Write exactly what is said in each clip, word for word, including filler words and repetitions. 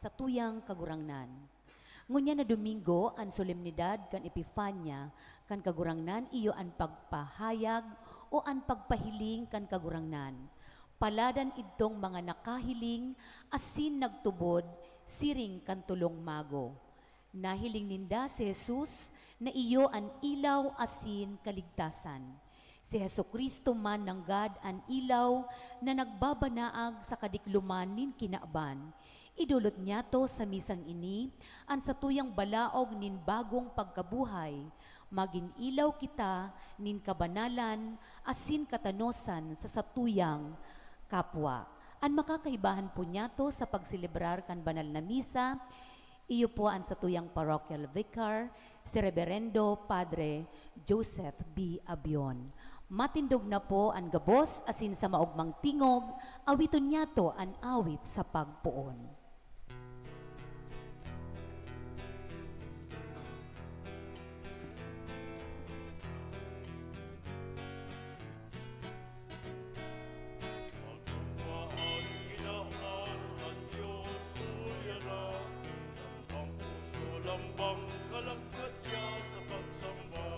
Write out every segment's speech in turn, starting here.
satuyang Kagurangnan. Ngunyan na Domingo an solemnidad kan Epifania kan Kagurangnan iyo an pagpahayag o an pagpahiling kan Kagurangnan. Paladan idtong mga nakahiling asin nagtubod, siring kan tolong mago. Nahiling ninda si Jesus na iyo an ilaw asin kaligtasan. Si Jesu-Cristo man nanggad an ilaw na nagbabanaag sa kadikloman nin kinaban. Idolot niyato sa misang ini an satuyang balaog nin bagong pagkabuhay. Magin ilaw kita nin kabanalan asin katanosan sa satuyang kapwa. An makakaibahan po niyato sa pagselebrar kan banal na misa, iyo po an satuyang parochial vicar, si Reverendo Padre Joseph B. Abion. Matindog na po an gabos asin sa maogmang tingog, awiton niyato an awit sa pagpoon. Pagmamahal, ginahal an Diyos, uya na, lambang puso, lambang kalagmad niya sa pagsamba.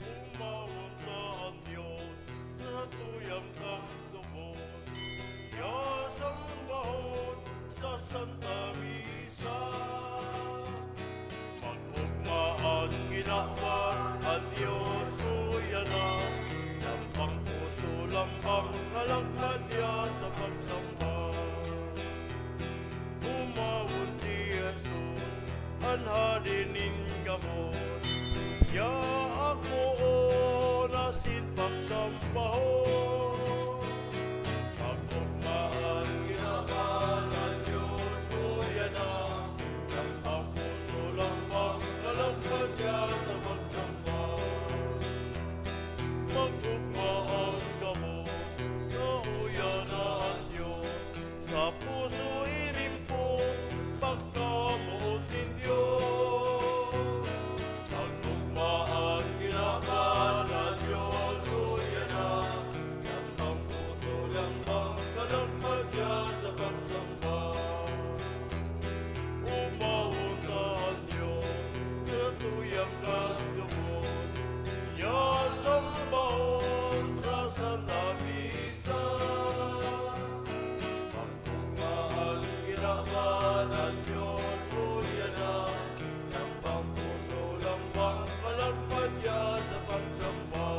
Umawon ta an Diyos, sa tuyang kang lubos, iya sambahon sa Santa Misa. Mag-ugma an kinaban, an Diyos uya na, lambang puso, lambang kalagmad niya sa pagsamba. Umawon si Jesus, an Hade nin gabos, iya akoon asin pagsambahon. Pag-ugma an kinaban, an Diyos uya na, lambang puso, lambang kalagmad niya sa pagsamba. Mag-ugma an gabos, uya na an Diyos, sa puso irimpon pagkamoot nin Diyos. Pag-ugma an kinaban, an Diyos uya na, lambang puso, lambang kalagmad niya sa pagsamba. Umawon ta an Diyos, sa tuyang kan gabos, iya sambahon sa Santa Misa. Pag-ugma an kinaban, an Diyos uya na, lambang puso, lambang kalagmad niya sa pagsamba.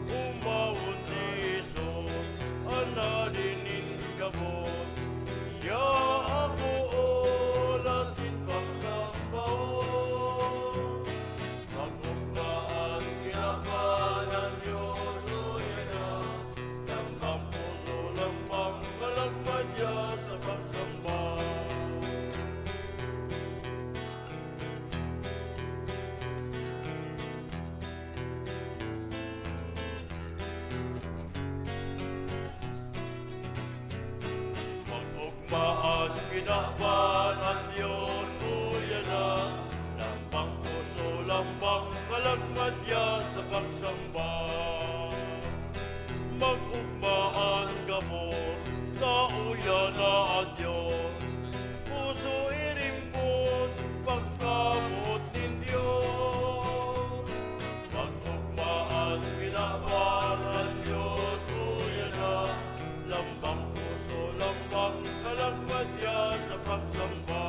Umawon si Jesus, an Hade nin gabos, iya akoon asin pagsambahon. Mag-ugma an kinaban, an Diyos uya na, lambang puso, lambang kalagmad niya sa pagsamba. Mag-ugma an kinaban, an Diyos uya na, lambang puso, lambang kalagmad niya sa pagsamba. Mag-ugma an gabos, uya na an Diyos, puso irimpon pagkamoot nin Diyos. Mag-ugma an kinaban, an Diyos uya na, lambang puso, lambang kalagmad niya sa pagsamba.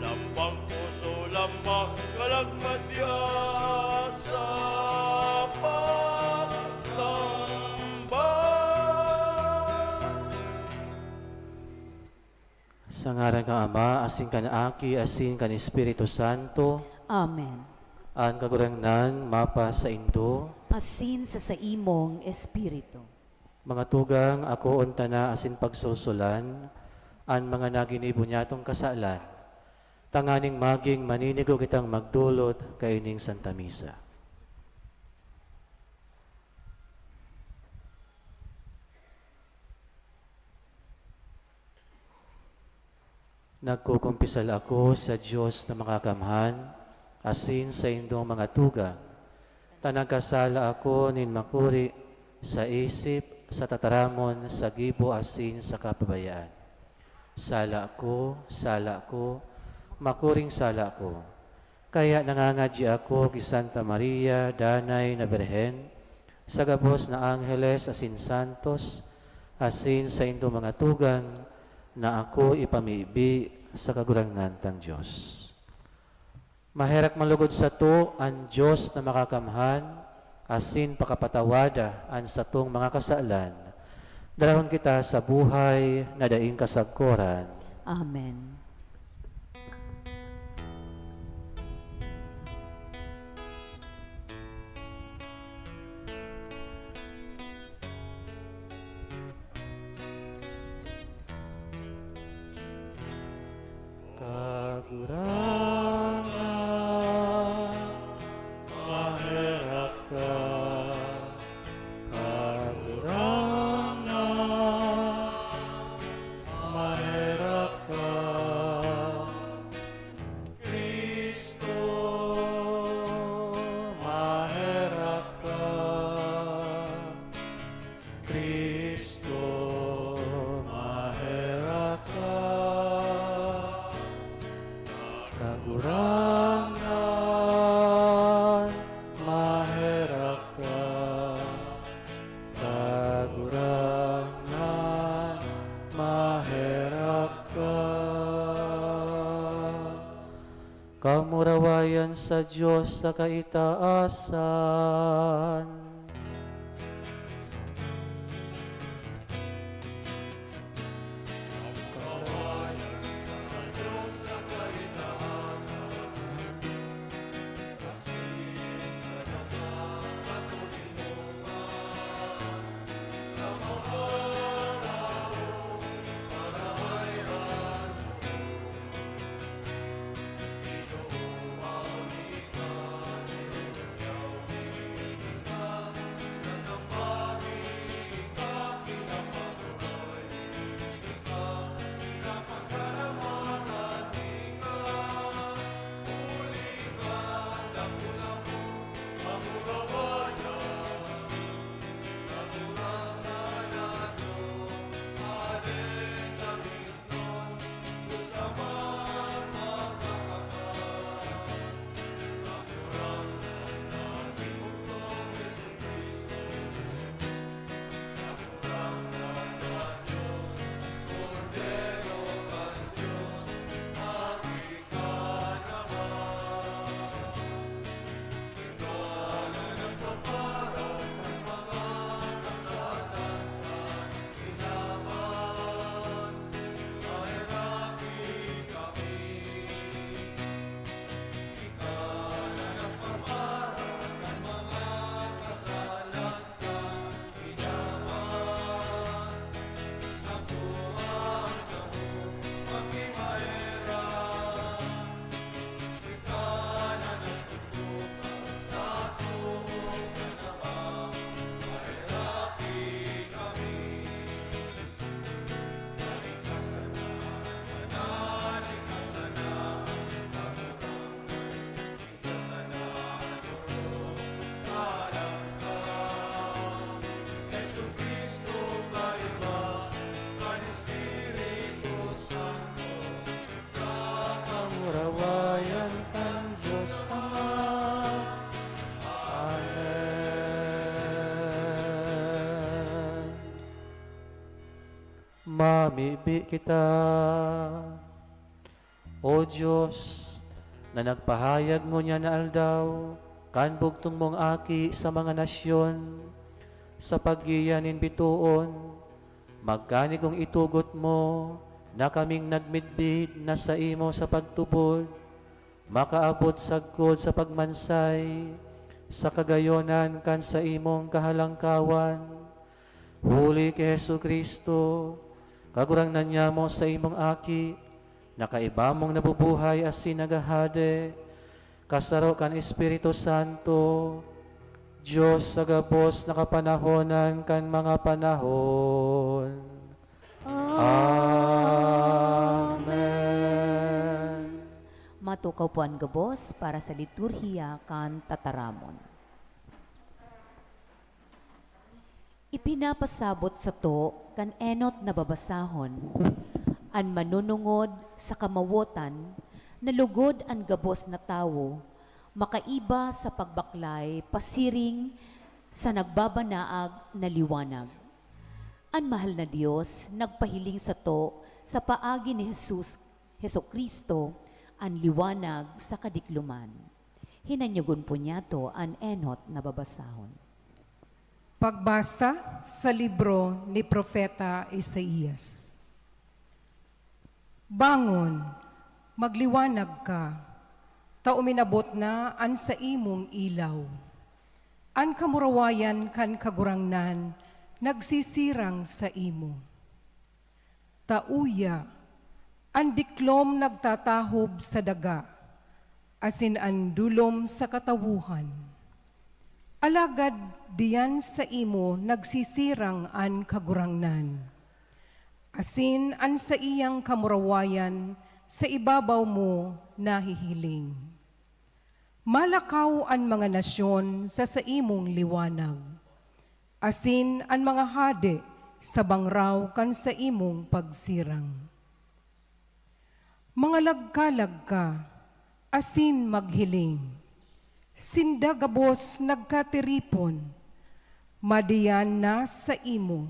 Lambang puso, lambang kalagmad niya sa pagsamba. Sa ngaran kan Ama, asin kan Aki, asin kan Espiritu Santo. Amen. An Kagurangnan mapasaindo. Asin sa saimong espiritu. Mga tugang, akoon ta na asin pagsusulan an mga naginibo nyatong kasalan, tanganing maging maninigo kitang magdolot kaining Santa Misa. Nagkukumpisal ako sa Dios na Makakamhan, asin saindong mga tugang, ta nagkasala ako nin makuri sa isip, sa tataramon, sa gibo asin sa kapabayaan. Sala ko, sala ko, makuring sala ko. Kaya nangangadyi ako ki Santa Maria, danay na Birhen, sa gabos na angheles asin santos, asin saindong mga tugang, na ako ipamibi sa Kagurangnan tang Dios. Maherak man lugod sato an Dios na Makakamhan, asin pakapatawada an satong mga kasalan. Darahon kita sa buhay na daing kasagkoran. Amen. Kagurangnan, maherak ka. Kagurangnan, maherak ka. Cristo, maherak ka. Cristo, maherak ka. Kagurangnan, maherak ka. Kagurangnan, maherak ka. Kamurawayan sa Dios sa kaitaasan. Sa kamurawayan kan Dios Ama. Amen. Mamibi kita. O Dios, na nagpahayag ngunyan na aldaw kan bugtong mong Aki sa mga nasyon, sa paggiyan nin bitoon, magkanigong itugot mo na kaming nagmidbid na saimo sa pagtubod, makaabot sagkod sa pagmansay sa kagayonan kan saimong kahalangkawan. Huli ki Jesu-Cristo, Kagurangnan nyamo, saimong Aki, na kaiba mong nabubuhay asin naghahade, kasaro kan Espiritu Santo, Dios sa gabos na kapanahonan kan mga panahon. Amen. Matukaw po an gabos para sa liturhiya kan tataramon. Ipinapasabot sato kan enot na babasahon, an manunungod sa kamawotan na lugod an gabos na tawo makaiba sa pagbaklay pasiring sa nagbabanaag na liwanag. An mahal na Dios nagpahiling sato sa paagi ni Jesus, Jesu-Cristo, an liwanag sa kadikloman. Hinanyogon po niyato an enot na babasahon. Pagbasa sa libro ni Propeta Isaias. Bangon, magliwanag ka, ta uminabot na an saimong ilaw. An kamurawayan kan Kagurangnan nagsisirang saimo. Ta uya, an diklom nagtatahob sa daga, asin an dulom sa katawohan. Alagad diyan saimo nagsisirang an Kagurangnan, asin an saiyang kamurawayan sa ibabaw mo nahihiling. Malakaw an mga nasyon sa saimong liwanag, asin an mga hade sa bangraw kan saimong pagsirang. Mangalagkalag ka, asin maghiling. Sinda gabos nagkatiripon, madiyan na saimo.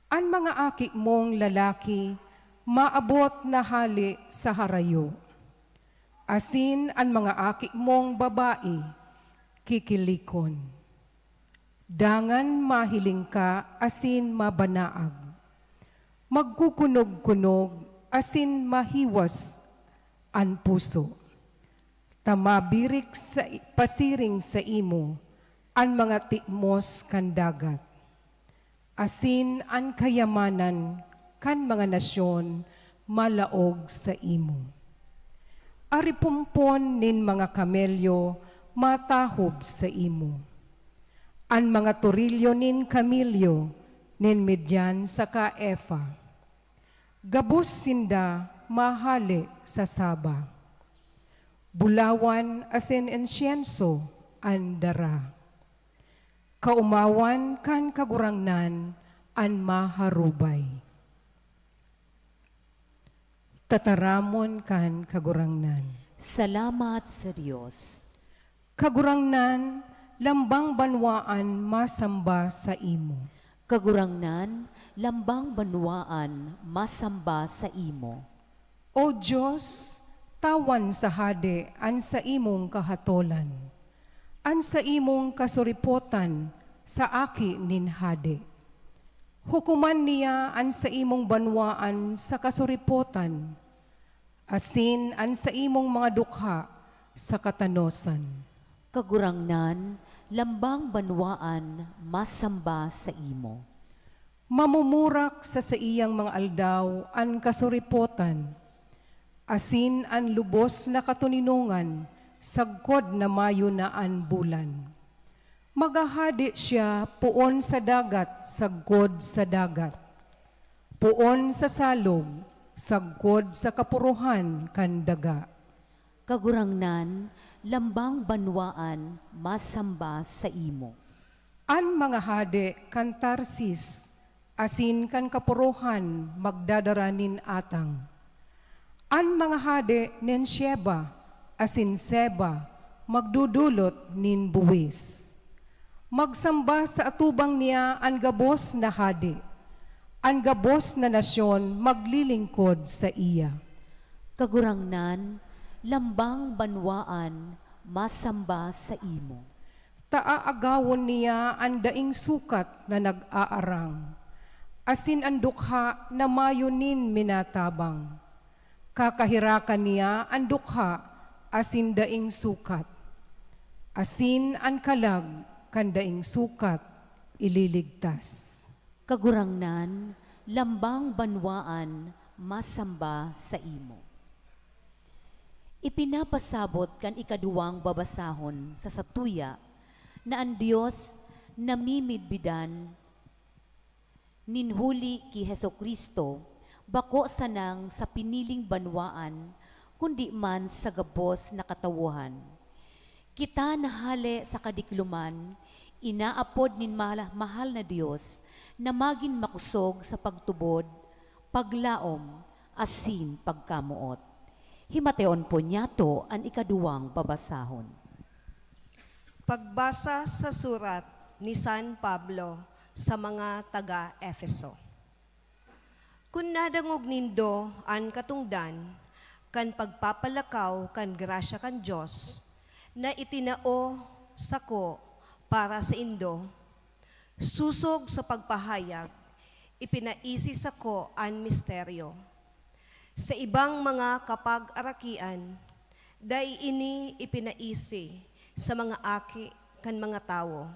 An mga aki mong lalaki maabot na hale sa harayo, asin an mga aki mong babae kikilikon. Dangan mahiling ka asin mabanaag. Magkukunog-kunog asin mahiwas an puso, ta mabirik sa pasiring saimo an mga timos kan dagat, asin an kayamanan kan mga nasyon malaog saimo. Aripompon nin mga kamelyo matahob saimo, an mga torilyo nin kamelyo nin Midian saka Efa. Gabos sinda mahale sa Saba. Bulawan asin insyenso an dara. Kaomawan kan Kagurangnan an maharubay. Tataramon kan Kagurangnan. Salamat sa Dios. Kagurangnan, lambang banwaan masamba saimo. Kagurangnan, lambang banwaan masamba saimo. O Dios, tawan sa hade an saimong kahatolan, an saimong kasuripotan sa aki nin hade. Hukoman niya an saimong banwaan sa kasuripotan, asin an saimong mga dukha sa katanosan. Kagurangnan, lambang banwaan masamba saimo. Mamumurak sa saiyang mga aldaw an kasuripotan, asin an lubos na katoninongan sagkod na mayo na an bulan. Maghahade siya poon sa dagat sagkod sa dagat, poon sa salog sagkod sa kapurohan kan daga. Kagurangnan, lambang banwaan masamba saimo. An mga hade kan Tarsis asin kan kapurohan magdadara nin atang. An mga hade nin Sheba asin Seba magdodolot nin buwis. Magsamba sa atubang niya an gabos na hade, an gabos na nasyon maglilingkod saiya. Kagurangnan, lambang banwaan masamba saimo. Ta aagawon niya an daing sukat na nag-aarang, asin an dukha na mayo nin minatabang. Kakaherakan niya an dukha asin daing sukat, asin an kalag kan daing sukat ililigtas. Kagurangnan, lambang banwaan masamba saimo. Ipinapasabot kan ikaduwang babasahon sa satuya na an Dios namimidbidan nin huli ki Jesu-Cristo, bako sanang sa piniling banwaan, kundi man sa gabos na katawohan. Kita na hale sa kadikloman, Inaapod nin mala-, mahal na Dios na magin makosog sa pagtubod, paglaom, asin pagkamoot. Himateon po niyato an ikaduwang babasahon. Pagbasa sa surat ni San Pablo sa mga taga Efeso. Kun nadangog nindo an katongdan kan pagpapalakaw kan grasya kan Dios na itinao sako para saindo, sosog sa pagpahayag, ipinaisi sako an misteryo. Sa ibang mga kapagarakian, dai ini ipinaisi sa mga aki kan mga tawo.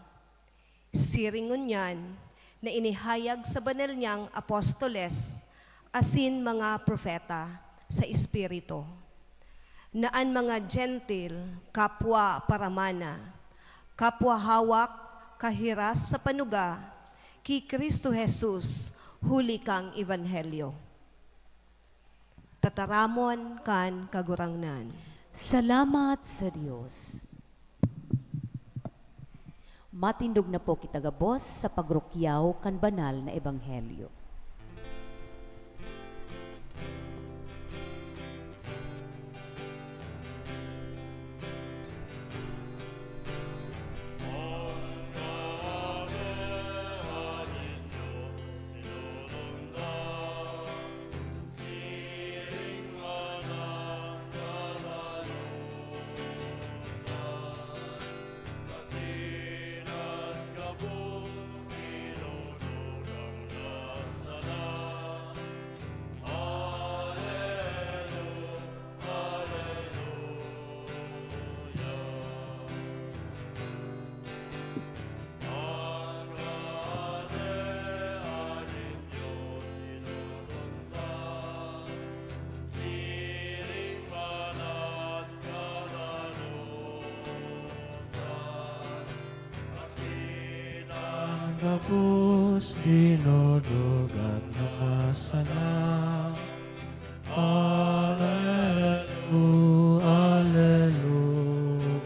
Siring ngunyan na inihayag sa banal niyang apostoles asin mga propeta sa Espiritu, na an mga Gentil kapwa paramana, kapwa hawak kahiras sa panuga ki Cristo Jesus huli kan ebanghelyo. Tataramon kan Kagurangnan. Salamat sa Dios. Matindog na po kita gabos sa pagrukyaw kan banal na ebanghelyo. Gabos dinudugang na sana. Aleluya, aleluya.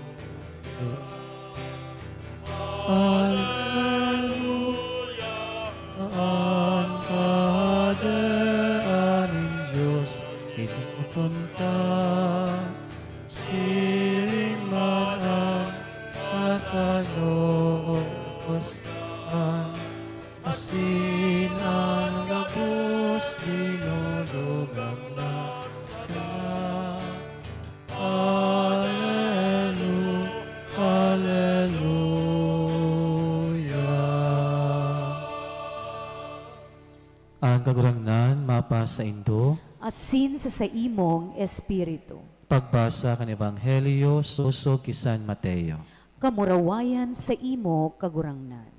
Aleluya. An Kahadean nin Dios inupunta. Siring man an katanosan. Asin an gabos dinudugang na sana. Aleluya, aleluya. An Kagurangnan mapasaindo. Asin sa saimong espiritu. Pagbasa kan Ebanghelyo sosog ki San Mateo. Kamurawayan sa imo, Kagurangnan.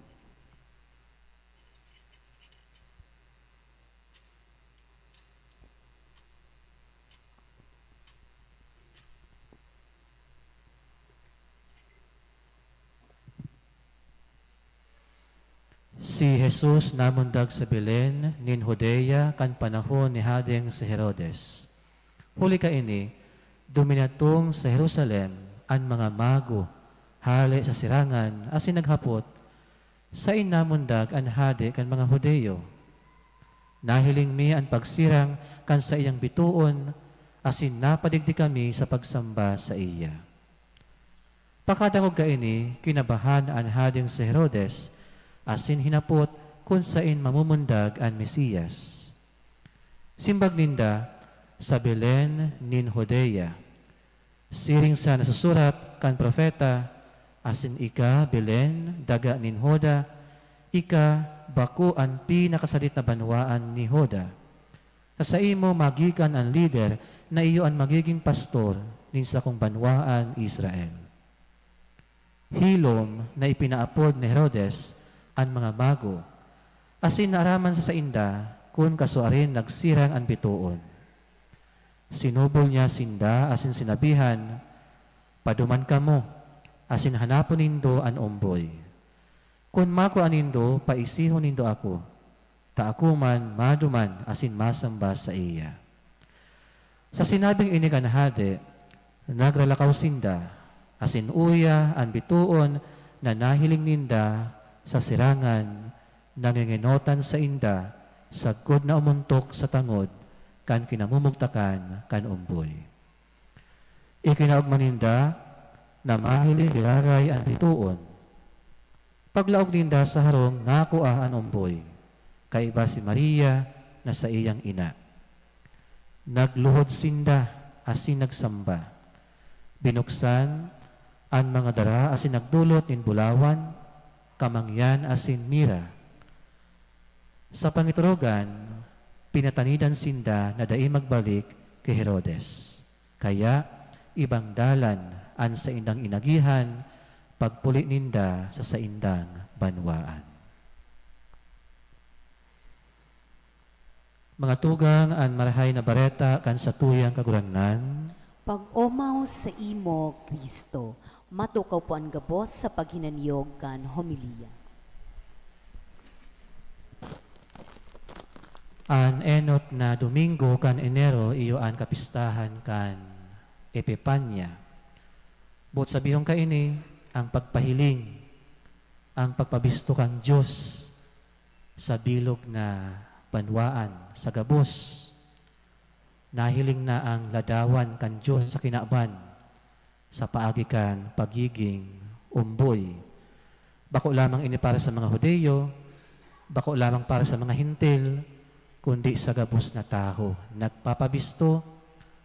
Si Jesus namundag sa Belen nin Judea kan panahon ni Hadeng si Herodes. Huli kaini, duminatong sa Jerusalem an mga mago hale sa sirangan asin naghapot, "Saen namundag an Hade kan mga Judio? Nahiling mi an pagsirang kan saiyang bitoon asin napadigdi kami sa pagsamba saiya." Pakadangog kaini, kinabahan an Hadeng si Herodes asin hinapot kun saen mamumundag an Mesias. Simbag ninda, "Sa Belen nin Judea. Siring sa nasusurat kan propeta, 'Asin ika, Belen, daga nin Juda, ika bako an pinakasadit na banwaan ni Juda. Sa saimo magikan an lider na iyo an magigin pastor nin sakong banwaan, Israel.'" Hilom na ipinaapod ni Herodes an mga mago, asin naaraman sa sainda kun kasuarin nagsirang an bitoon. Sinubol niya sinda asin sinabihan, "Paduman kamo, asin hanapon nindo an omboy. Kun makua nindo, paisihon nindo ako, ta ako man maduman asin masamba saiya." Sa sinabing ini kan hade, nagralakaw sinda, asin uya an bitoon na nahiling ninda sa sirangan nangingenotan sainda sagkod na umontok sa tangod kan kinamumugtakan kan omboy. Ikinaogma ninda na mahiling giraray an bitoon. Paglaog ninda sa harong, nakua an omboy, kaiba si Maria na saiyang ina. Nagluhod sinda asin nagsamba. Binuksan an mga dara asin nagdolot nin bulawan, kamangyan asin mira. Sa pangiturugan, pinatanidan sinda na dai magbalik ki Herodes. Kaya, ibang dalan an saindang inagihan pagpuli ninda sa saindang banwaan. Mga tugang, an Marahay na Bareta kan satuyang Kagurangnan. Pag-omaw saimo, Cristo. Matukaw po an gabos sa paghinanyog kan homilya. An enot na Domingo kan Enero iyo an kapistahan kan Epipania. Boot sabihon kaini, ang pagpahiling, ang pagpabisto kan Dios sa bilog na banwaan, sa gabos. Nahiling na ang ladawan kan Dios sa kinaban sa paagi kan pagiging omboy. Bako lamang ini para sa mga Judio, bako lamang para sa mga Hentil, kundi sa gabos na tawo. Nagpapabisto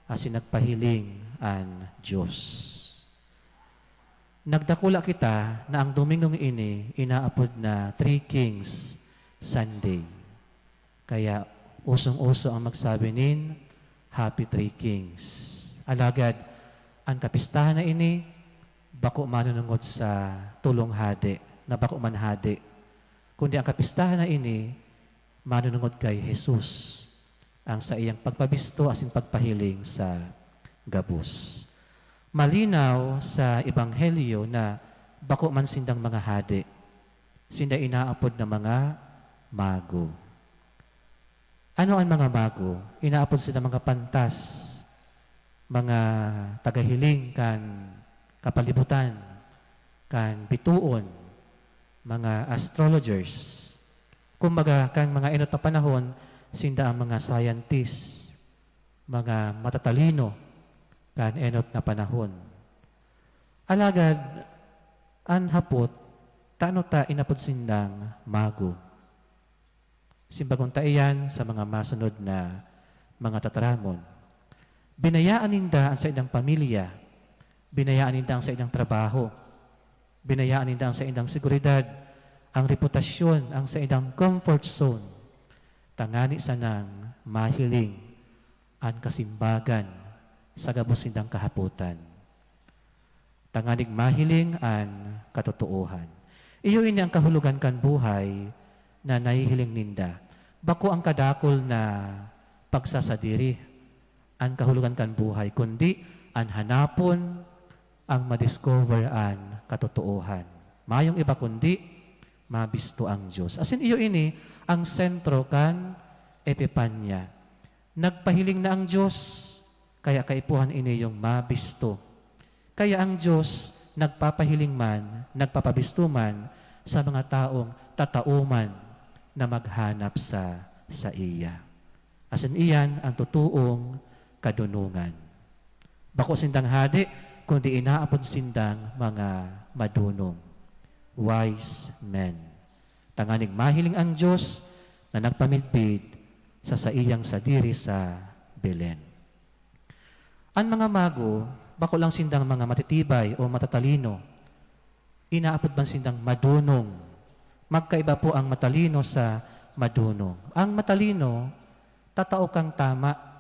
asin nagpahiling an Dios. Nagdakula kita na ang Domingong ini inaapod na Three Kings Sunday. Kaya usong-uso ang magsabi nin Happy Three Kings. Alagad, an kapistahan na ini bako manunungod sa tolong hade na bako man hade, kundi ang kapistahan na ini manunungod kay Jesus, ang saiyang pagpabisto asin pagpahiling sa gabos. Malinaw sa Ebanghelyo na bako man sindang mga hade, sinda inaapod na mga mago. Ano an mga mago? Inaapod sila mga pantas, mga tagahiling kan kapalibutan, kan bitoon, mga astrologers. Kumbaga, kan mga enot na panahon, sinda ang mga scientist, mga matatalino kan enot na panahon. Alagad, an hapot, tano ta inapod sindang mago? Simbagon ta iyan sa mga masunod na mga tataramon. Binayaan ninda an saindang pamilya, binayaan ninda ang saindang trabaho, binayaan ninda ang saindang seguridad, ang reputasyon, ang saindang comfort zone, tangani sanang mahiling an kasimbagan sa gabos nindang kahapotan, tanganing mahiling an katotoohan. Iyo ini an kahulogan kan buhay na nahihiling ninda. Bako ang kadakul na pagsasadiri an kahulogan kan buhay, kundi an hanapon, ang ma-discover an katotoohan. Mayong iba kundi mabisto ang Dios. Asin iyo ini ang sentro kan Epipanya. Nagpahiling na ang Dios, kaya kaipuhan ini yung mabisto. Kaya ang Dios nagpapahiling man, nagpapabisto man sa mga taong tatao man na maghanap sa saiya. Asin iyan ang totoong kadunongan. Bako sindang hade, kundi inaapod sindang mga madonong, wise men, tanganing mahiling an Dios na nagpamidbid sa saiyang sadiri sa Belen. An mga mago, bako lang sindang mga matitibay o matatalino. Inaapod man sindang madonong. Magkaiba po ang matalino sa madonong. Ang matalino, tatao kang tama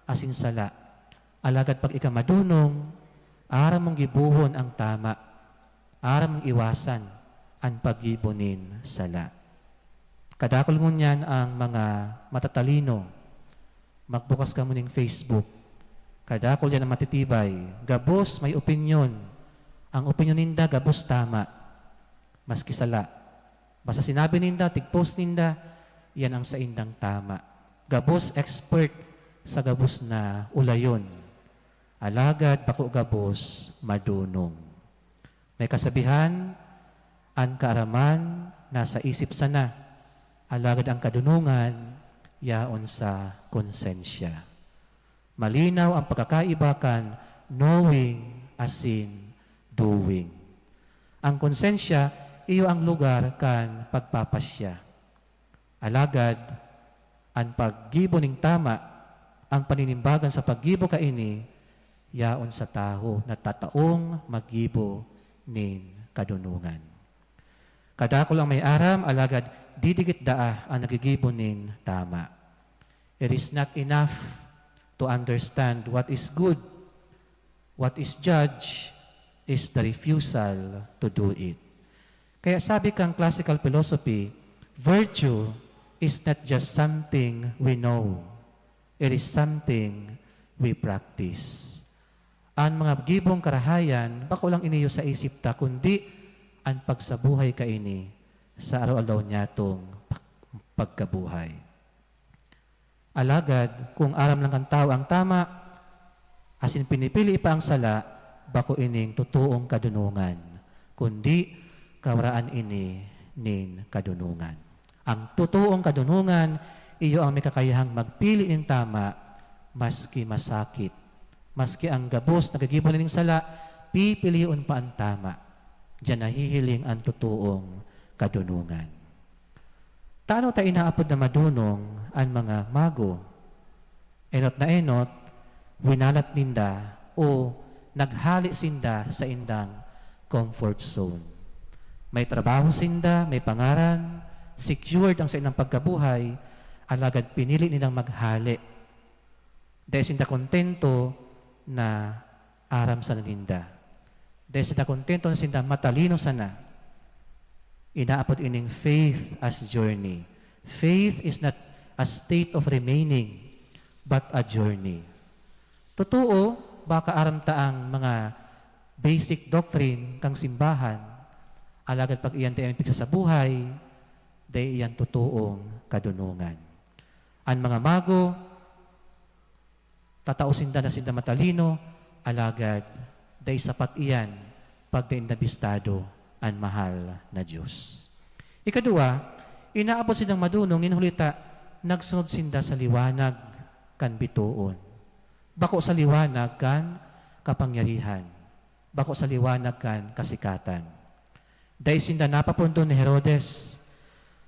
asin sala. Alagad pag ika madonong, aram mong gibohon ang tama, aram mong iwasan an paggibo nin sala. Kadakul ngunyan ang mga matatalino. Magbukas kamo ning Facebook. Kadakul yan ang matitibay. Gabos may opinyon. Ang opinyon ninda gabos tama, maski sala. Basta sinabi ninda, tig-post ninda, yan ang saindang tama. Gabos expert sa gabos na ulayon. Alagad bako gabos madonong. May kasabihan, An kaaraman nasa isip sana, alagad an kadunongan yaon sa konsensya. Malinaw an pagkakaiba kan knowing asin doing. An konsensya iyo an lugar kan pagpapasya. Alagad, an paggibo nin tama, an paninimbagan sa paggibo kaini, yaon sa tawo na tataong maggibo nin kadunongan. Kadakul an may aram, alagad didikit daa an naggigibo nin tama. It is not enough to understand what is good. What is judged is the refusal to do it. Kaya sabi kan classical philosophy, virtue is not just something we know. It is something we practice. An mga gibong karahayan, bako lang ini iyo sa isip ta, kundi an pagsabuhay kaini sa araw-aldaw niyatong pag-, pagkabuhay. Alagad, kung aram lang kan tawo ang tama, asin pinipili pa ang sala, bako ining totoong kadunongan, kundi kawaraan ini nin kadunongan. Ang totoong kadunongan, iyo ang may kakayahang magpili nin tama, maski masakit. Maski ang gabos naggigibo na nin sala, pipilion pa an tama. Diyan nahihiling an totoong kadunongan. Tano ta inaapod na madonong an mga mago? Enot na enot, winalat ninda o naghale sinda sa saindang comfort zone. May trabaho sinda, may pangaran, secured ang saindang pagkabuhay, alagad pinili nindang maghale. Dai sinda kontento na aram sana ninda. Dai sinda kontento na sinda matalino sana. Inaapod ining faith as journey. Faith is not a state of remaining, but a journey. Totoo, baka aram ta ang mga basic doctrine kan simbahan, alagad pag iyan dai pigsasabuhay, dai iyan totoong kadunongan. An mga mago, tatao sinda na sinda matalino, alagad dai sapat iyan pag dai ninda bistado an mahal na Dios. Ikaduwa, inaapod sindang madonong, nin huli ta nagsunod sinda sa liwanag kan bitoon, bako sa liwanag kan kapangyarihan, bako sa liwanag kan kasikatan. Dai sinda napapundon ni Herodes.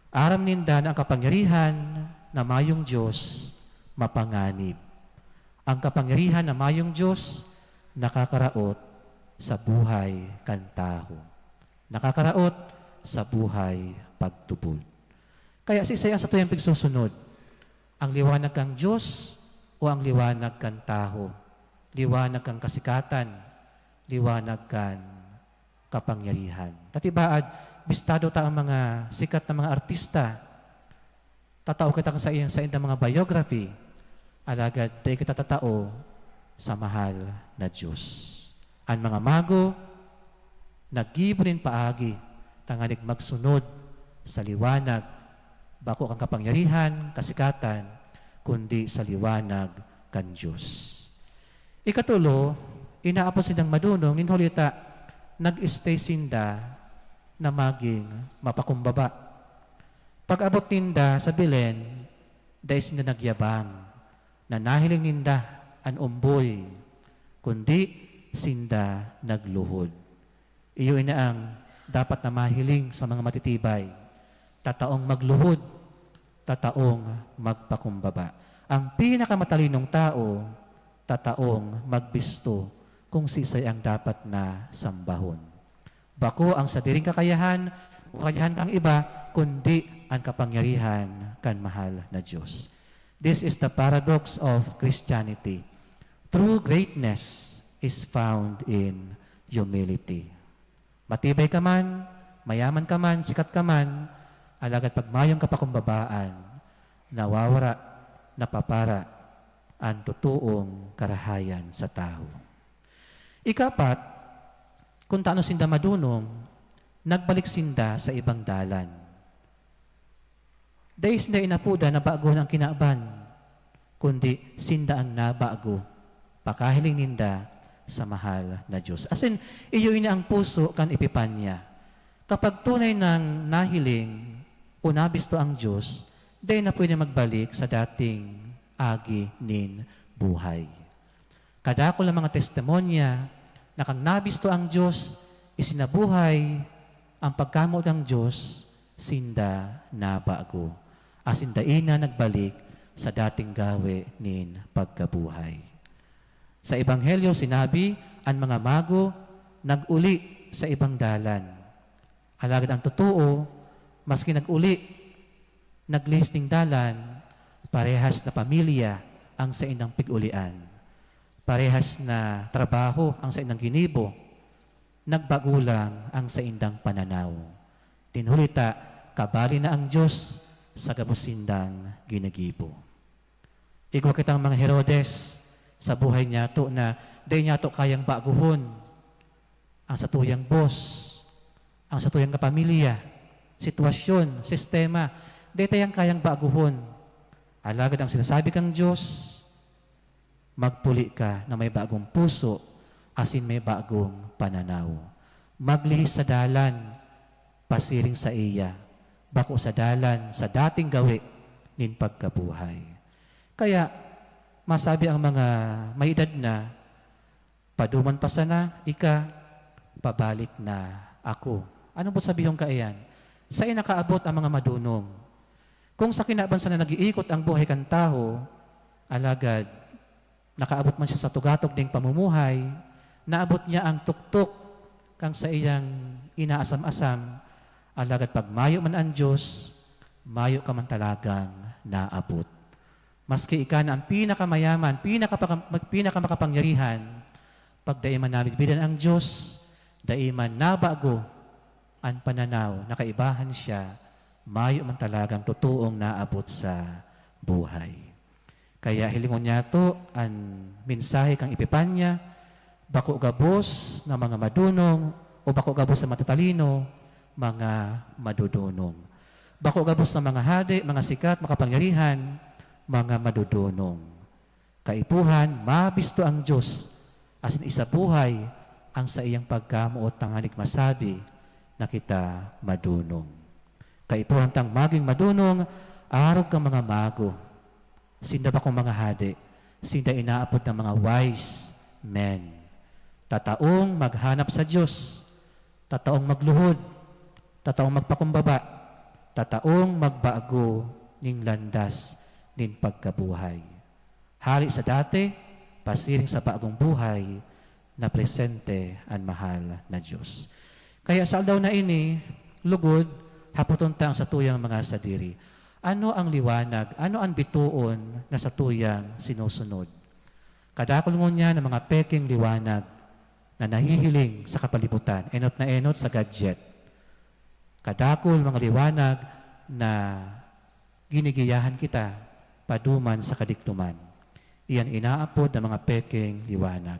Aram ninda na ang kapangyarihan na mayong Dios mapanganib. Ang kapangyarihan na mayong Dios nakakaraot sa buhay kan tawo. Nakakaraot sa buhay pagtubod. Kaya siisay ang satuyang pigsusunod? Ang liwanag kan Dios o ang liwanag kan tawo? Liwanag kan kasikatan, liwanag kan kapangyarihan. Ta tibaad, bistado ta ang mga sikat na mga artista. Tatao kita kan saiyang, saindang mga biography, alagad dai kita tatao sa mahal na Dios. An mga mago, naggibo nin paagi tanganing magsunod sa liwanag, bako kan kapangyarihan, kasikatan, kundi sa liwanag kan Dios. Ikatulo, inaapod sindang madonong, nin huli ta nag-stay sinda na magin mapakumbaba. Pag-abot ninda sa Belen, dai sinda nagyabang na nahiling ninda an omboy, kundi sinda nagluhod. Iyo ini ang dapat na mahiling sa mga matitibay, tataong magluhod, tataong magpakumbaba. Ang pinakamatalinong tao, tataong magbisto kung siisay ang dapat na sambahon. Bako ang sadiring kakayahan o kakayahan kan iba, kundi an kapangyarihan kan mahal na Dios. This is the paradox of Christianity. True greatness is found in humility. Matibay ka man, mayaman ka man, sikat ka man, alagad pag mayong kapakumbabaan, nawawara, napapara an totoong karahayan sa tawo. Ikapat, kun tano sinda madonong, nagbalik sinda sa ibang dalan. Dai sinda inapodan na bagohon an kinaban, kundi sinda an nabago, pakahiling ninda sa mahal na Dios. Asin, iyo ini ang puso kan Epipanya. Kapag tunay nang nahiling o nabisto ang Diyos, dai na pwede magbalik sa dating agi nin buhay. Kadakul na mga testimonya na kan nabisto ang Diyos, isinabuhay ang pagkamoot kan Diyos, sinda nabago, asin dai na nagbalik sa dating gawe nin pagkabuhay. Sa Ebanghelyo, sinabi, an mga mago nag-uli sa ibang dalan. Alagad ang totoo, maski nag-uli, naglihis nin dalan, parehas na pamilya ang saindang pig-ulian. Parehas na trabaho ang saindang ginibo, nagbago lang ang saindang pananaw. Dinhuli ta, kabali na ang Diyos sa gabos sindang ginigibo. Igwa kitang mga Herodes sa buhay niyato na dai niyato kayang baguhon ang satuyang boss, ang satuyang kapamilya, sitwasyon, sistema. Dai ta yan kayang baguhon. Alagad ang sinasabi kang Diyos, magpuli ka na may bagong puso asin may bagong pananaw. Maglihis sa dalan pasiring saiya, bako sa dalan sa dating gawe nin pagkabuhay. Kaya, masabi ang mga may edad na, "Paduman pa sana, ika, pabalik na ako." Ano po sabihon kaiyan? Sain nakaabot ang mga madonong. Kung sa kinaban sana nag-iikot ang buhay kan tawo, alagad nakaabot man siya sa tugatog ning pamumuhay, naabot niya ang tuktok kan saiyang inaasam-asam, alagad pag mayo man an Dios, mayo ka man talagang naabot. Maski ika na ang pinakamayaman, pinakapaka-, pinakamakapangyarihan, pag dai man namidbidan ang Dios, dai man nabago an pananaw na kaibahan siya, mayo man talagang totoong naabot sa buhay. Kaya hilingon niyato an mensahe kan Epifania, bako gabos na mga madonong o bako gabos na matatalino, mga madodonong. Bako gabos na mga hade, mga sikat, makapangyarihan, mga madodonong. Kaipuhan, mabisto ang Dios, asin isabuhay ang saiyang pagkamoot tanganing masabi na kita madonong. Kaipuhan tang magin madonong, arog kan mga mago. Sinda bakong mga hade, sinda inaapod na mga wise men. Tataong maghanap sa Dios, tataong magluhod, tataong magpakumbaba, tataong magbago ning landas nin pagkabuhay. Hale sa dati, pasiring sa bagong buhay na presente an mahal na Dios. Kaya sa aldaw na ini, lugod, hapoton ta ang satuyang mga sadiri. Ano ang liwanag? Ano an bitoon na satuyang sinusunod? Kadakul ngunyan na mga pekeng liwanag na nahihiling sa kapalibutan, enot na enot sa gadget. Kadakul mga liwanag na ginigiyahan kita paduman sa kadigtoman. Iyan inaapod na mga pekeng liwanag.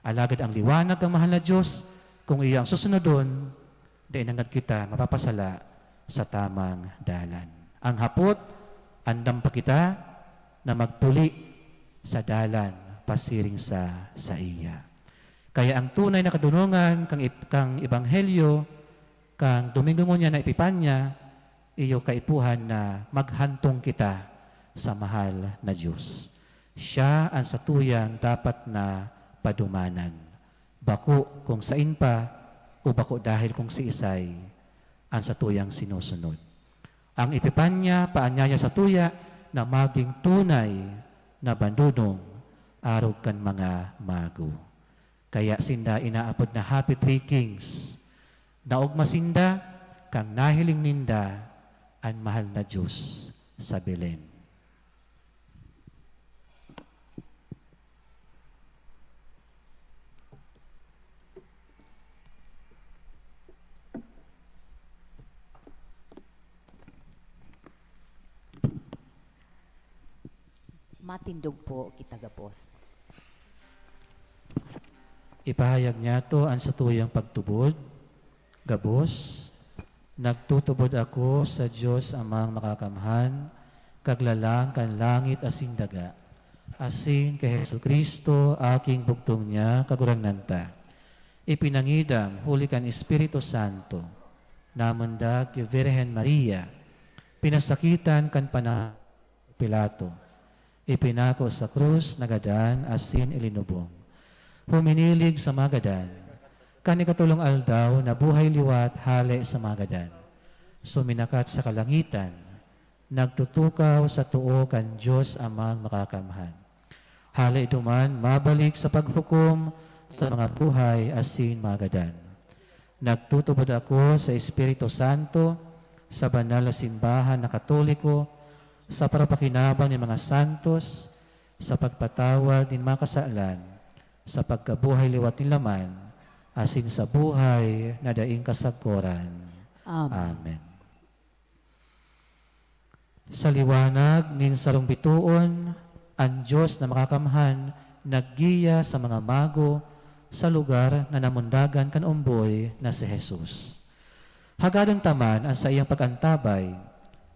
Alagad ang liwanag kan mahal na Dios, kung iyo ang susunodon, dai nanggad kita mapapasala sa tamang dalan. Ang hapot, andam pa kita na magpuli sa dalan pasiring sa saiya. Kaya ang tunay na kadonongan kang ep-, kang ebanghelyo, kang Domingo ngunyan na Epipanya, iyo kaipuhan na maghantong kita sa mahal na Dios. Siya an satuyang dapat na padumanan. Bako kung sain pa, o bako dahil kung siisay, an satuyang sinusunod. Ang Epipanya paanyaya satuya na magin tunay na bandodong arog kan mga mago. Kaya sinda inaapod na Happy Three Kings. Naogma sinda kan nahiling ninda an mahal na Dios sa Belen. Matindog po kita gabos. Ipahayag niyato an satuyang pagtubod. Gabos, nagtutubod ako sa Dios Amang Makakamhan, Kaglalang kan langit asin daga, asin kay Jesu-Cristo, aking bugtong niya, Kagurangnan ta, ipinangidam huli kan Espiritu Santo. Namundag ki Virgen Maria, pinasakitan kan pana Pilato, ipinako sa krus, nagadan asin ilinubong. Huminilig sa mga gadan. Kan ikatolong aldaw, nabuhay liwat hale sa mga gadan. Suminakat sa kalangitan, nagtutukaw sa too kan Dios Amang Makakamhan. Hale duman, mabalik sa paghukom sa mga buhay asin mga gadan. Nagtutubod ako sa Espiritu Santo, sa banal na simbahan na Katoliko, sa parapakinabang nin mga santos, sa pagpatawad nin mga kasalan, sa pagkabuhay liwat nin laman, asin sa buhay na daing kasagkoran. Amen. Amen. Sa liwanag nin sarong bitoon, an Dios na Makakamhan naggiya sa mga mago sa lugar na namundagan kan omboy na si Jesus. Hagadon ta man an saiyang pag-antabay,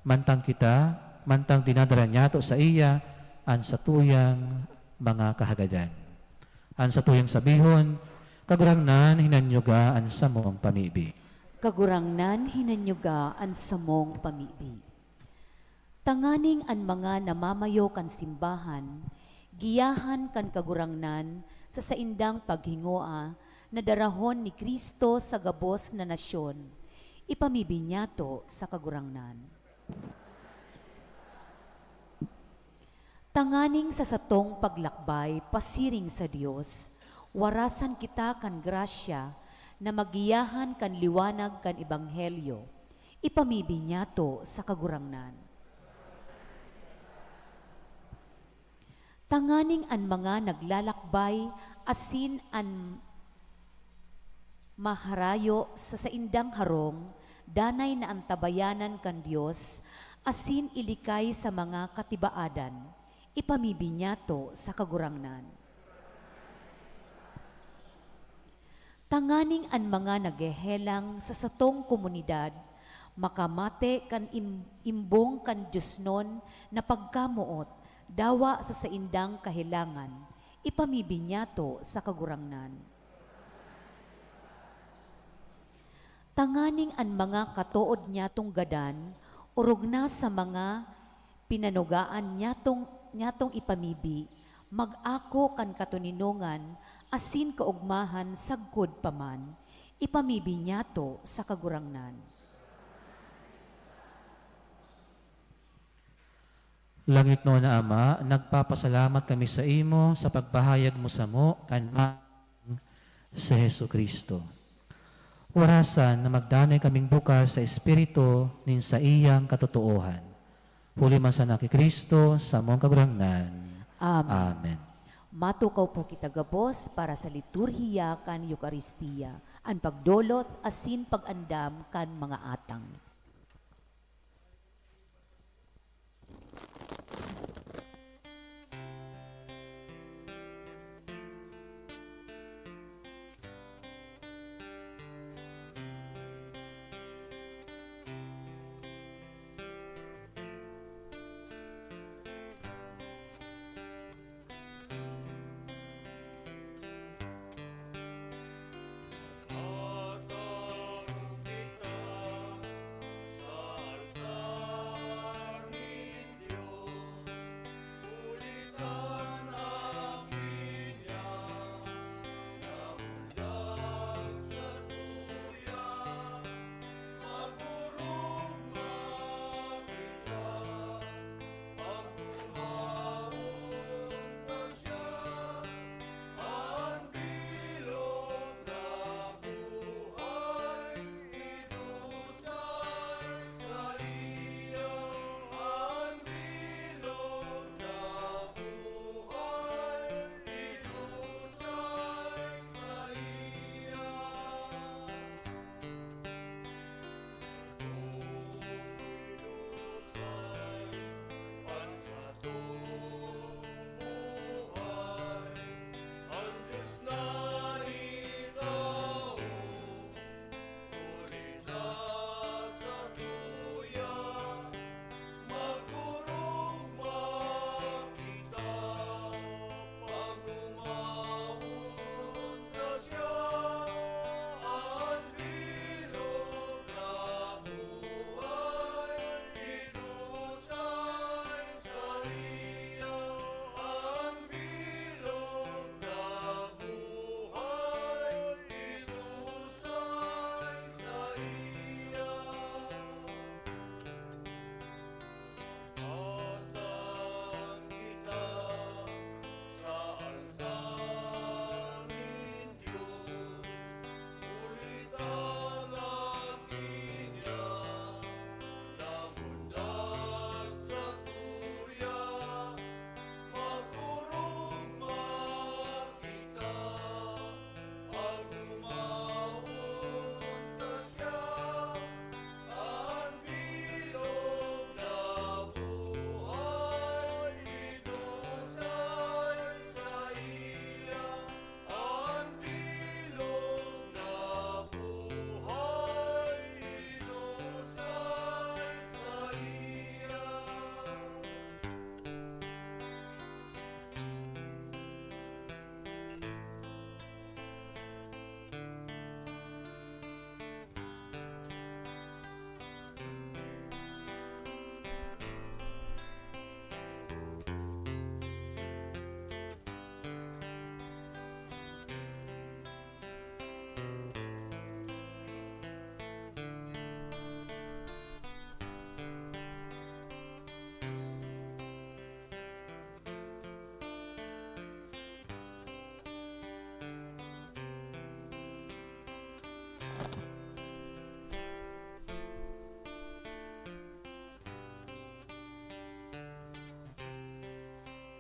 mantang kita, mantang dinadara niyato saiya an satuyang mga kahagadan. An satuyang sabihon, Kagurangnan, hinanyuga an samong pamibi. Kagurangnan, hinanyuga an samong pamibi. Tanganing an mga namamayo kan simbahan, giyahan kan Kagurangnan sa saindang paghingoa na darahon ni Cristo sa gabos na nasyon, ipamibi niyato sa Kagurangnan. Tanganing sa satong paglakbay pasiring sa Dios, warasan kita kan grasya na magiyahan kan liwanag kan Ebanghelyo, ipamibi niyato sa Kagurangnan. Tanganing an mga naglalakbay asin an maharayo sa saindang harong, danay na antabayanan kan Dios asin ilikay sa mga katibaadan, ipamibi niyato sa Kagurangnan. Tanganing an mga naghehelang sa satong komunidad makamate kan im-, imbong kan diosnon na pagkamoot, dawa sa saindang kahelangan, ipamibi niyato sa Kagurangnan. Tanganing an mga katood niyatong gadan, orog na sa mga pinanugaan niyatong, niyatong ipamibi, mag-ako kan katoninongan asin kaogmahan sagkod pa man, ipamibi niyato sa Kagurangnan. Langitnon na Ama, nagpapasalamat kami saimo sa pagpahayag mo samo kan Ama si Jesu-Cristo. Orasan na magdanay kaming bukas sa Espiritu nin saiyang katotoohan. Huli man sana ki Cristo, samong Kagurangnan. Amen. Amen. Matukaw po kita gabos para sa liturhiya kan Eukaristia, an pagdolot asin pag-andam kan mga atang.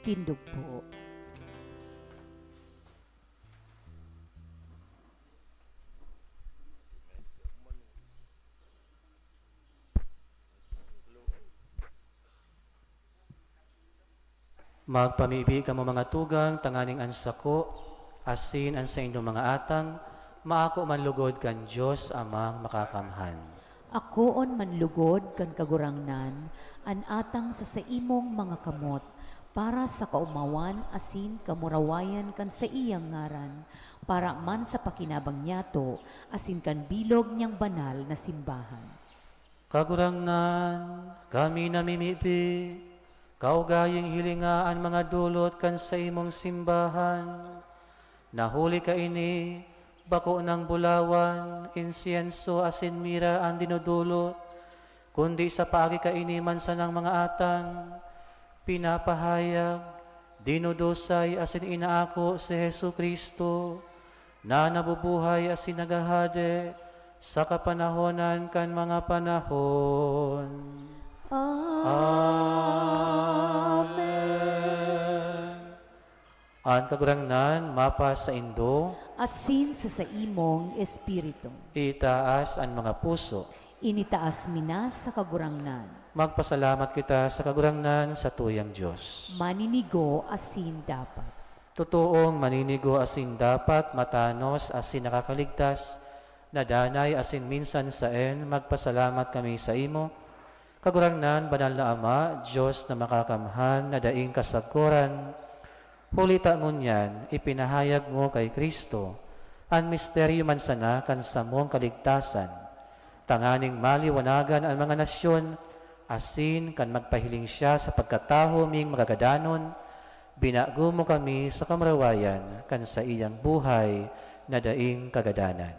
Tindog po. Magpamibi kamo, mga tugang, tanganing an sako asin an saindong mga atang maako man lugod kan Dios Amang Makakamhan. Akoon man lugod kan Kagurangnan an atang sa saimong mga kamot, para sa kaomawan asin kamurawayan kan saiyang ngaran, para man sa pakinabang niyato asin kan bilog niyang banal na simbahan. Kagurangnan, kami namimibi, kaugayong hilinga an mga dolot kan saimong simbahan, na huli kaini, bako nang bulawan, insiyenso asin mira an dinodolot, kundi sa paagi kaini man sanang mga atang, pinapahayag, dinudusay asin inaako si Jesu-Cristo, na nabubuhay asin naghahade sa kapanahonan kan mga panahon. Amen. An Kagurangnan mapasaindo. Asin sa saimong espiritu. Itaas an mga puso. Initaas mi na sa Kagurangnan. Magpasalamat kita sa Kagurangnan, satuyang Dios. Maninigo asin dapat. Totoong maninigo asin dapat, matanos asin nakakaligtas, na danay asin minsan saen, magpasalamat kami saimo, Kagurangnan, Banal na Ama, Dios na makakamhan, na daing kasagkoran. Huli ta ngunyan, ipinahayag mo kay Cristo an misteryo man sana kan samong kaligtasan, tanganing maliwanagan an mga nasyon, asin kan magpahiling siya sa pagkatawo ming magagadanon, binago mo kami sa kamurawayan kan saiyang buhay na daing kagadanan.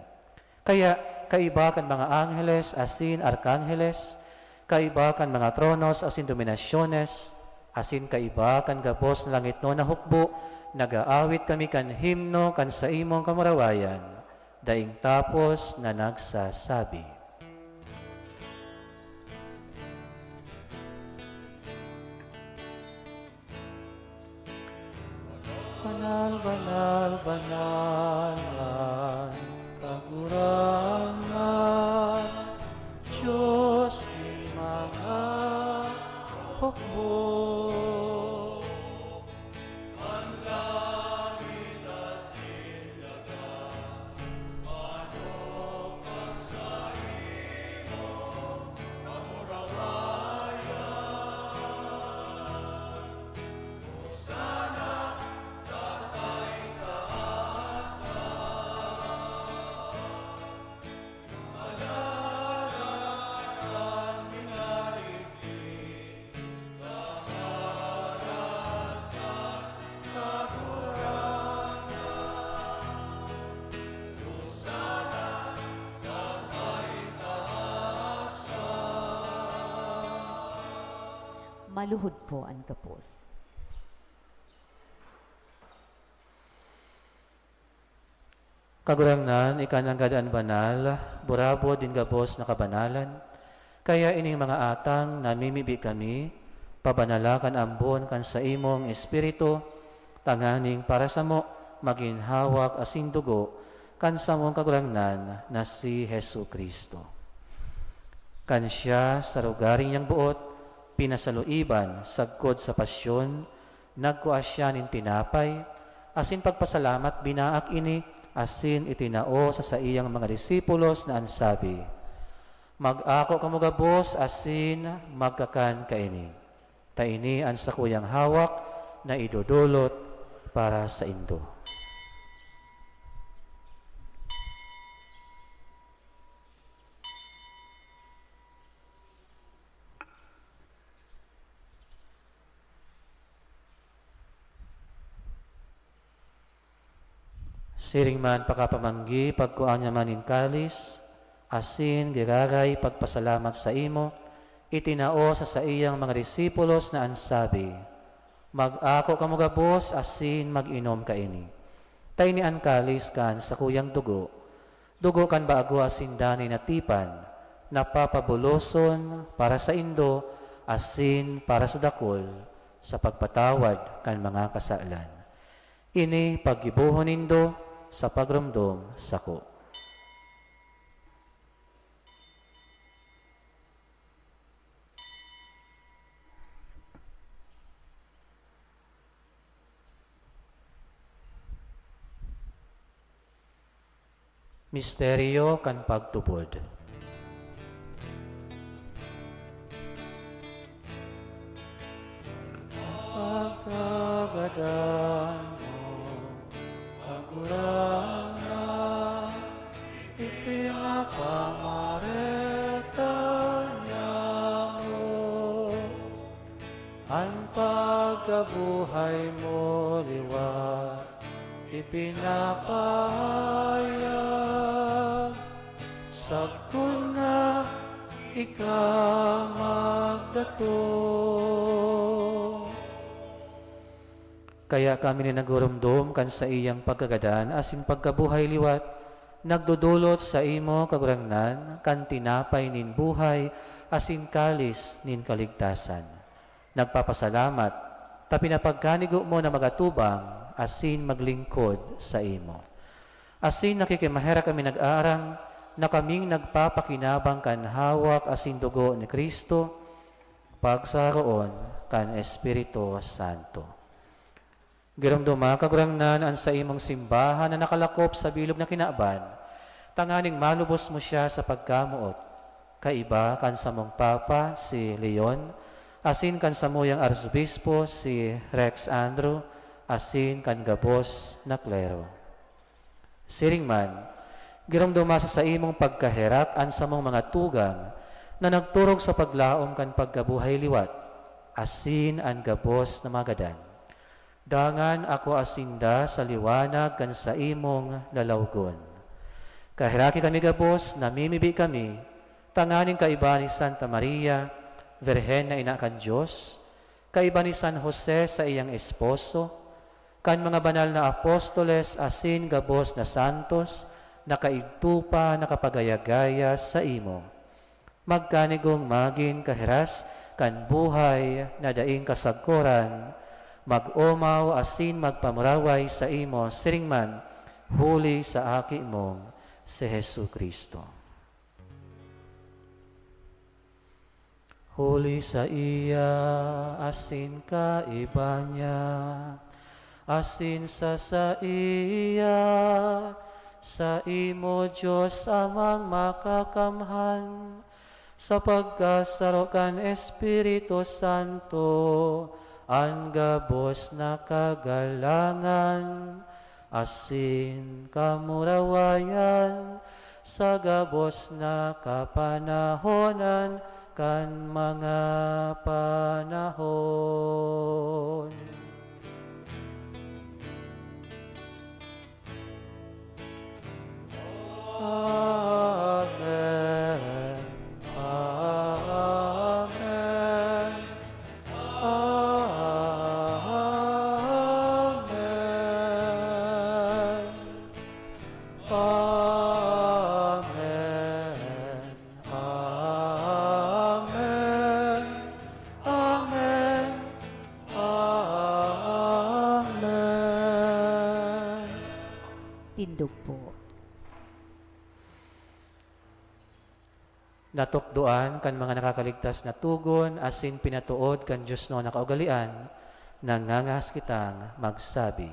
Kaya, kaiba kan mga angheles asin arkangheles, kaiba kan mga tronos asin dominasyones, asin kaiba kan gabos na langitnon na hukbo, nag-aawit kami kan himno kan saimong kamurawayan, daing tapos na nagsasabi. Banal, banal, banal an Kagurangnan, Dios nin mga hukbo. An langit asin daga madugang saimo, kamurawayan. Maluhod po an gabos. Kagurangnan, ika nanggad an banal, burabod nin gabos na kabanalan. Kaya ining mga atang namimibi kami, pabanala kan ambon kan saimong Espiritu, tanganing para samo magin hawak asin dugo kan samong Kagurangnan na si Jesu-Cristo. Kan siya, sa rogaring niyang boot, pinasaluiban sagkod sa pasyon, nagkua siya nin tinapay, asin pagpasalamat, binaak ini, asin itinao sa saiyang mga disipulos na an sabi, "Mag-ako kamo gabos asin magkakan kaini. Ta ini an sakuyang hawak na idodolot para saindo." Siring man pakapamanggi, pagkua niya man nin kalis, asin giraray pagpasalamat saimo, itinao sa saiyang mga disipulos na an sabi, "Mag-ako kamo gabos asin mag-inom kaini. Ta ini an kalis kan sakuyang dugo, dugo kan bago asin danay na tipan, na papabuloson para saindo asin para sa dakul, sa pagpatawad kan mga kasalan. Ini paggibohon nindo sa pagromdom sako. Misteryo kan pagtubod. Pagkagadan mo, Kagurangnan, ipinapamareta niamo. An pagkabuhay mo liwat ipinapahayag, sagkod na ika magdatong. Kaya kami na naghurumdom kan saiyang pagkagadan asin pagkabuhay liwat, nagdodolot saimo, Kagurangnan, kan tinapay nin buhay asin kalis nin kaligtasan. Nagpapasalamat ta pinapagkanigo mo na magatubang asin maglingkod saimo. Asin nakikimaherak kami nag-aaram na kaming nagpapakinabang kan hawak asin dugo ni Cristo, pagsaroon kan Espiritu Santo. Giromdoma, Kagurangnan, an saimong simbahan na nakalakop sa bilog na kinaban, tanganing malubos mo siya sa pagkamoot, kaiba kan samong Papa, si Leon, asin kan samuyang Arsobispo, si Rex Andrew, asin kan gabos na klero. Siring man, giromdoma sa saimong pagkaherak an samong mga tugang na nagturog sa paglaom kan pagkabuhay liwat, asin an gabos na mga gadan. Dangan akua sinda sa liwanag kan saimong lalawgon. Kaheraki kami gabos, namimibi kami, tanganing kaiba ni Santa Maria, Birhen na Ina kan Dios, kaiba ni San Jose, saiyang esposo, kan mga banal na apostoles asin gabos na santos na kaidto pa nakapagaya-gaya saimo, magkanigong magin kahiras kan buhay na daing kasagkoran, mag-omaw asin magpamuraway saimo siring man huli sa Aki mong si Jesu-Cristo. Huli saiya asin kaiba niya, asin sa saiya, saimo, Dios Amang Makakamhan, sa pagkasaro kan Espiritu Santo, an gabos na kagalangan asin kamurawayan sa gabos na kapanahonan kan mga panahon. Amen. Amen. Amen. Amen. Amen. Amen. Amen. Tindog po. Natukdoan kan mga nakakaligtas na togon asin pinatood kan diosnon na kaugalean, nangangahas kitang magsabi.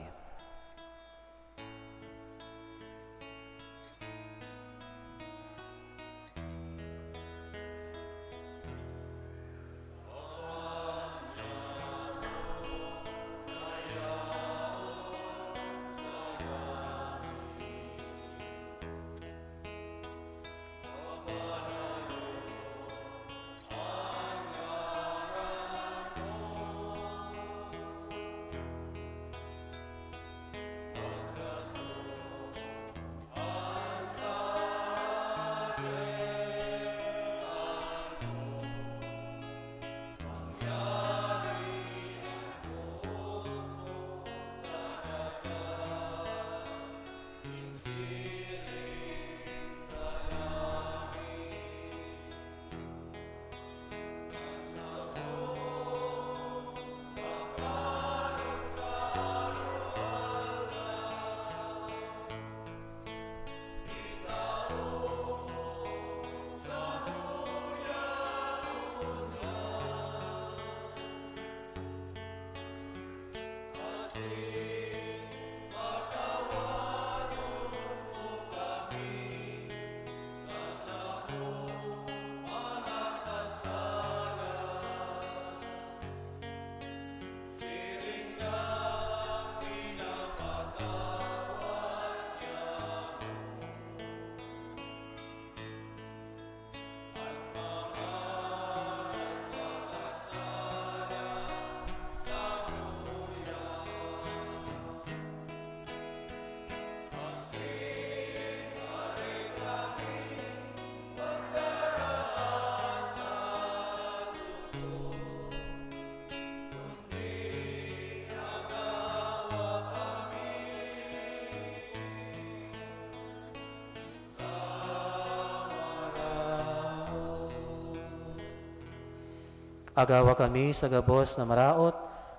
Agawa kami sa gabos na maraot,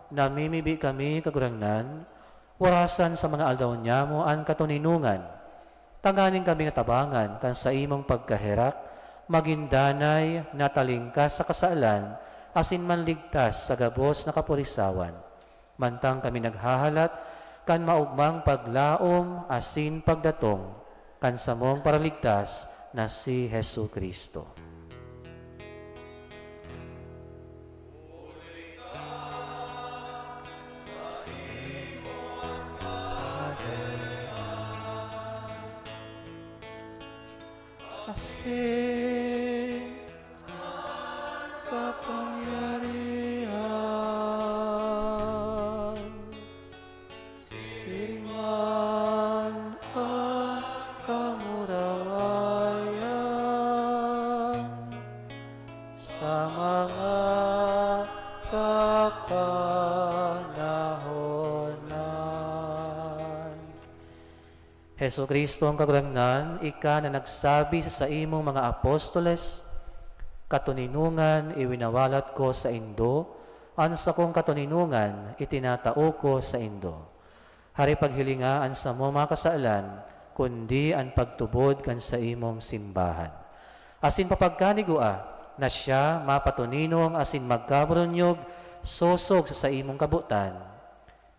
namimibi kami, Kagurangnan, warasan sa mga aldaw nyamo an katoninongan, tanganing kami natabangan kan saimong pagkaherak, magin danay, natalingkas sa kasalan, asin manligtas sa gabos na kapurisawan. Mantang kami naghahalat kan maogmang paglaom asin pagdatong kan samong Paraligtas na si Jesu-Cristo. Asin kapangyarihan, siring man an kamurawayan sa mga kapanahonan. Jesu-Cristo, ang Kagurangnan, ika na nagsabi sa saimong mga apostoles, "Katoninongan iwinawalat ko saindo, an sakong katoninongan itinatao ko saindo." Hari, paghilinga an samong mga kasalan, kundi an pagtubod kan saimong simbahan. Asin papagkanigua na siya mapatoninong asin magkaburunyog sosog sa saimong kabotan.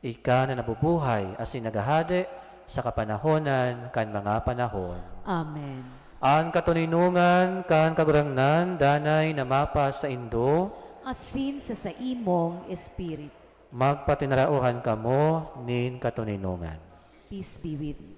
Ika na nabubuhay asin naghahade sa kapanahonan kan mga panahon. Amen. An katoninongan kan Kagurangnan danay na mapasaindo. Asin sa saimong espiritu. Magpatinaraohan kamo nin katoninongan. Peace be with you.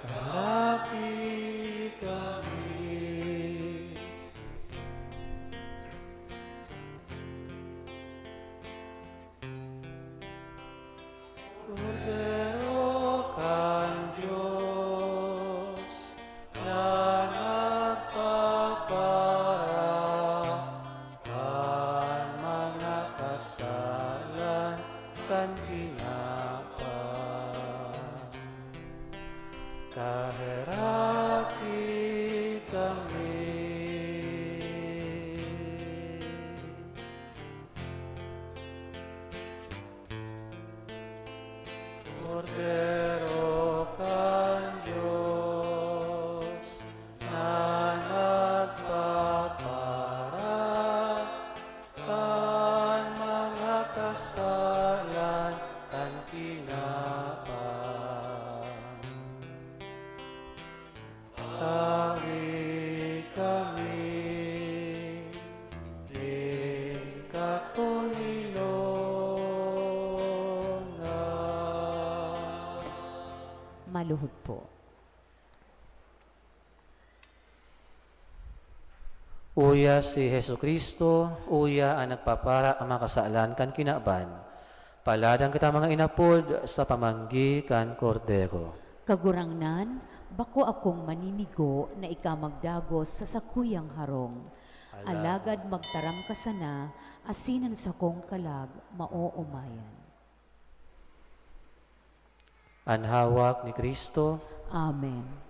Kalaki kami. Kordero kan Dios na nagpapara kan mga kasalan kan tinapay. Kaheraki kami. Kordero kan Dios na nagpapara kan mga kasalan kan tinapay. Tawi kami nin katoninongan. Maluhod po. Uya si Jesu-Cristo, uya an nagpapara ang mga kasalan kan kinaban. Paladan kita, mga inapod, sa pamanggi kan Kordero. Kagurangnan, bako akong maninigo na ika magdagos sa sakuyang harong. Alagad magtaram ka sana, asin an sakong kalag maoomayan. An hawak ni Cristo. Amen.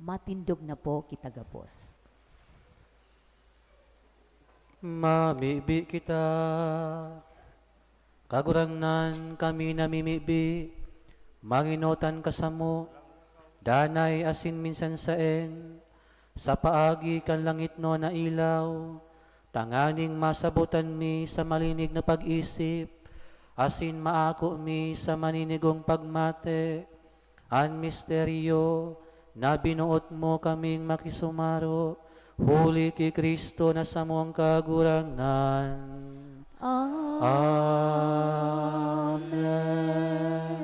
Matindog na po kita gabos. Mamibi kita. Kagurangnan, kami namimibi, mangenotan ka samo, danay asin minsan saen, sa paagi kan langitnon na ilaw, tanganing masabotan mi sa malinig na pag-isip, asin maako mi sa maninigong pagmate, an misteryo na binoot mo kaming makisumaro, huli ki Cristo na samong Kagurangnan. Amen. Amen.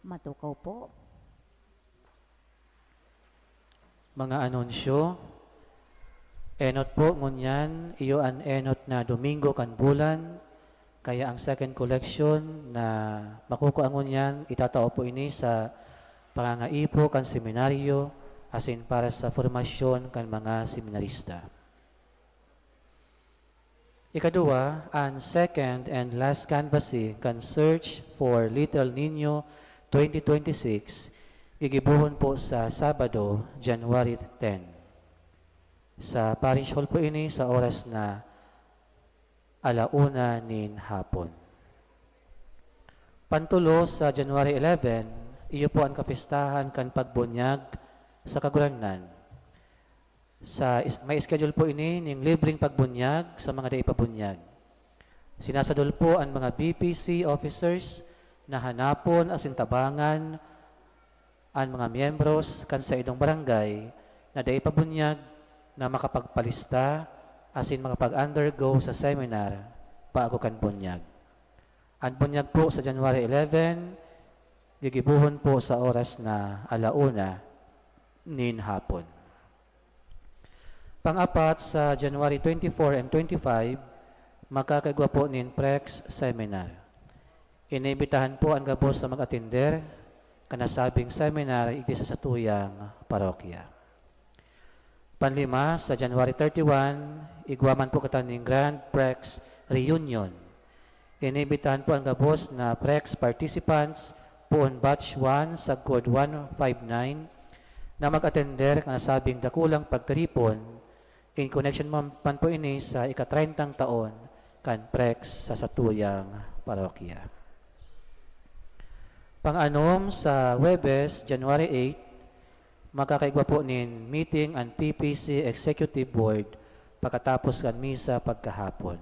Matukaw po. Mga anunsyo. Enot po ngunyan, iyo an enot na Domingo kan bulan, kaya ang second collection na makukua ngunyan, itatao po ini sa pangangaipo kan seminaryo asin para sa formasyon kan mga seminarista. Ikaduwa, an second and last canvassing kan Search for Little Niño twenty twenty-six, gigibohon po sa Sabado, January ten. Sa Parish Hall po ini sa oras na ala una nin hapon. Pantulo, sa January eleven, iyo po an kapistahan kan pagbunyag sa Kagurangnan. Sa is-, may schedule po ini ning libreng pagbunyag sa mga dai pa bunyag. Sinasadol po an mga B P C officers na hanapon asin tabangan an mga miyembros kan saindong barangay na dai pa bunyag na makapagpalista asin makapag-undergo sa seminar bago kan bunyag. An bunyag po sa January eleven, gigibohon po sa oras na ala una nin hapon. Pang-apat, sa January twenty-four and twenty-five, makakaigwa po nin Prex Seminar. Iniimbitahan po an gabos na mag-atender kan nasabing seminar igdi sa satuyang parokya. Panlima, sa January thirty-one, igwa man po kita nin Grand Prex Reunion. Iniimbitahan po an gabos na Prex participants, poon batch one, sagkod one five nine, na mag-atender kan nasabing dakulang pagtiripon. In connection man, man po ini sa ika-treyntang taon kan Prex sa satuyang parokya. Pang-anom, sa Huwebes, January eight, makakaigwa po nin meeting an P P C Executive Board pakatapos kan misa pagkahapon.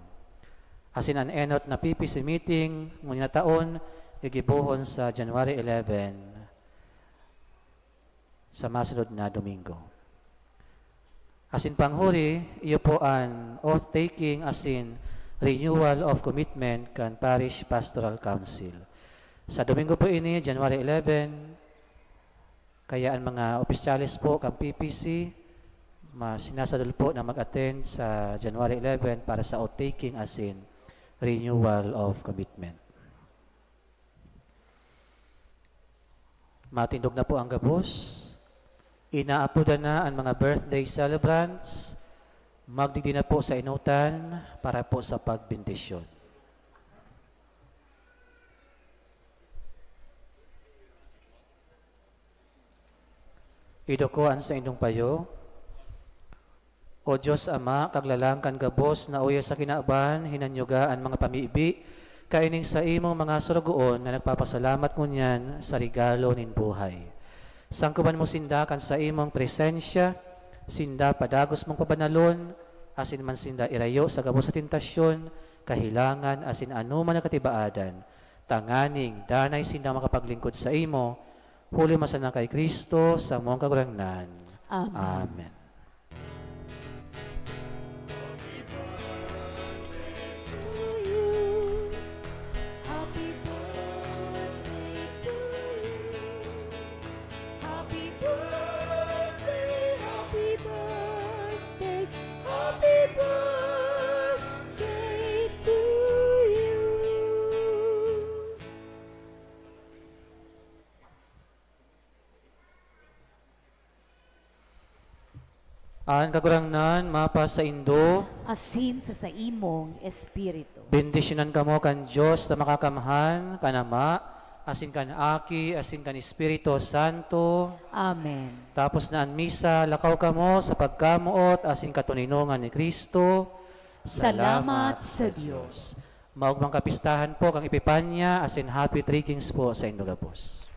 Asin an enot na P P C meeting ngunyan na taon, gigibohon sa January eleven, sa masunod na Domingo. Asin panghuri, iyo po an oath-taking asin renewal of commitment kan Parish Pastoral Council. Sa Domingo po ini, January eleven, kaya an mga opisyales po kan P P C, ma-, sinasadol po na mag-attend sa January eleven para sa oath-taking asin renewal of commitment. Matindog na po ang gabos. Inaapodan na an mga birthday celebrants. Magdigdi na po sa enotan para po sa pagbendisyon. Iduko an saindong payo. O Dios Ama, Kaglalang kan gabos na uya sa kinaban, hinanyuga an mga pamibi kaining saimong mga sorogoon na nagpapasalamat ngunyan sa regalo nin buhay. Sangkoban mo sinda kan saimong presensya, sinda padagos mong pabanalon, asin man sinda irayo sa gabos na tentasyon, kahelangan, asin anoman na katibaadan, tanganing danay sinda makapaglingkod saimo, huli man sana kay Cristo, samong Kagurangnan. Amen. Amen. An Kagurangnan mapasaindo. Asin sa saimong espiritu. Bendisyonan kamo kan Dios na Makakamhan, kan Ama, asin kan Aki, asin kan Espiritu Santo. Amen. Tapos na an misa, lakaw kamo sa pagkamoot asin katoninongan ni Cristo. Salamat sa Dios. Maogmang kapistahan po kan Epipanya asin Happy Three Kings po saindo gabos.